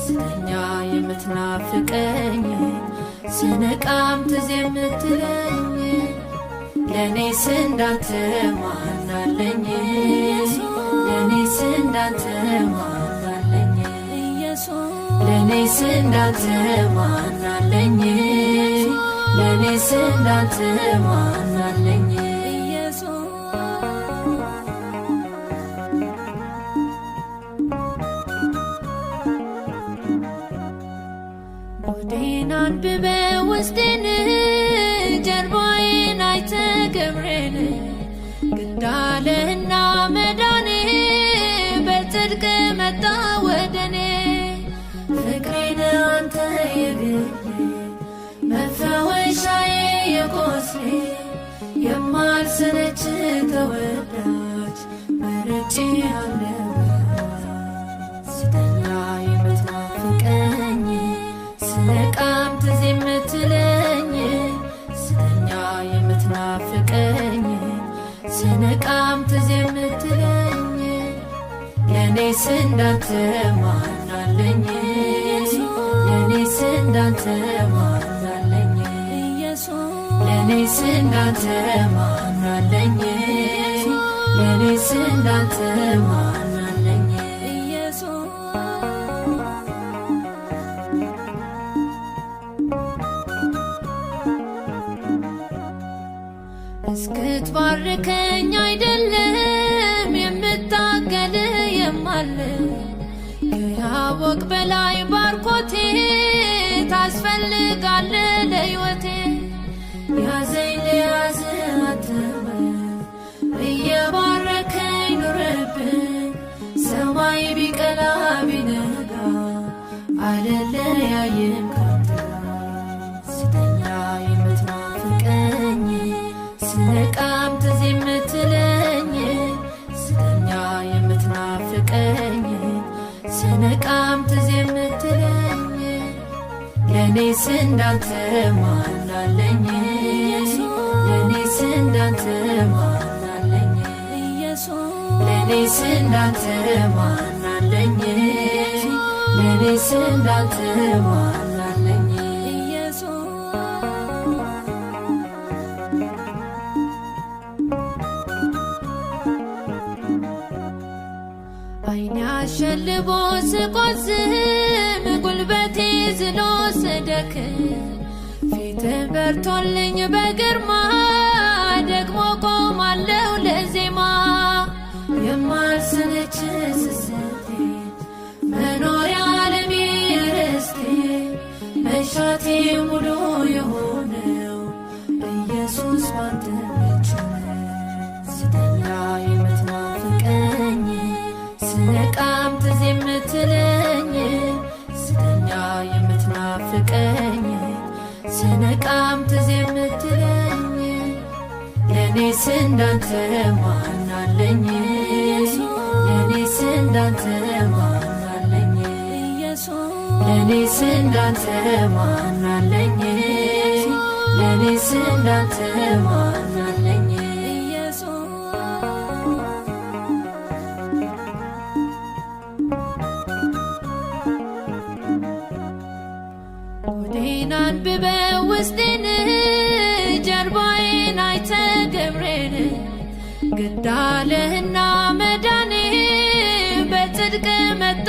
ስተኛ የምትናፍቀኝ፣ ስነቃም ትዝ የምትለኝ፣ ለእኔስ እንዳንተ ማን አለኝ? ለእኔስ እንዳንተ ማን አለኝ? ለእኔስ እንዳንተ ማን አለኝ? ለእኔስ እንዳንተ ማን አለኝ? ሆዴን አንብበ ውስጤን፣ ጀርባዬን አይተ ክብሬን፣ ግዳለህና መዳኔ በጽድቅ መጣ ወደኔ። ፍቅሬን አንተ የግሌ፣ መፈወሻዬ የቆስሌ፣ የማልሰለች ተወዳጅ መርጬ አለው። ስተኛ የምትናፍቀኝ፣ ስነቃም ትዝ የምትለኝ፣ ስተኛ የምትናፍቀኝ፣ ስነቃም ትዝ የምትለኝ፣ ለእኔስ እንዳንተ ማን አለኝ? ለእኔስ እንዳንተ ማን አለኝ? ለእኔስ እንዳንተ ማን አለኝ? ለእኔስ እንዳንተ ማን አለኝ? እስክትባርከኝ አይደለም የምታገል የማል፣ ከያቦቅ በላይ ባርኮቴ ታስፈልጋለ ለሕይወቴ። ያዘኝ ለያዝ አትበል፣ እየባረከኝ ኑርብኝ፣ ሰማይ ቢቀላ ቢነጋ አልለያይም ካንተ። ስተኛ የምትናፍቀኝ፣ ስነቃም ትዝ የምትለኝ፣ ስተኛ የምትናፍቀኝ፣ ስነቃም ትዝ የምትለኝ፣ ለእኔስ እንዳንተ ማን አለኝ? ለእኔስ እንዳንተ ማን አለኝ? ለእኔስ እንዳንተ ማን አለኝ? ለእኔስ እንዳንተ ማን አለኝ? ዓይኔ አሸልቦ ስቆዝም፣ ጉልበቴ ዝሎ ስደክም፣ ፊትህ በርቶልኝ በግርማ ደግሞ ቆማለሁ ለዜማ። የማልሰለች ስስቴ፣ መኖሪያ ዓለሜ ርስቴ፣ መሻቴ ሙሉ የሆነው ኢየሱስ ባንተ ብቻ ነው። ስተኛ የምትናፍቀኝ፣ ስነቃም ትዝ የምትለኝ፣ ስተኛ የምትናፍቀኝ፣ ስነቃም ትዝ የምትለኝ፣ ለእኔስ እንዳንተ ማን አለኝ? ለእኔስ እንዳንተ ማን አለኝ? ለእኔስ እንዳንተ ማን አለኝ? ለእኔስ እንዳንተ ማን አለኝ? ሆዴን አንብበ ውስጤን፣ ጀርባዬን አይተ ገብሬን፣ ግዳለህና መዳኔ በጽድቅ መጣ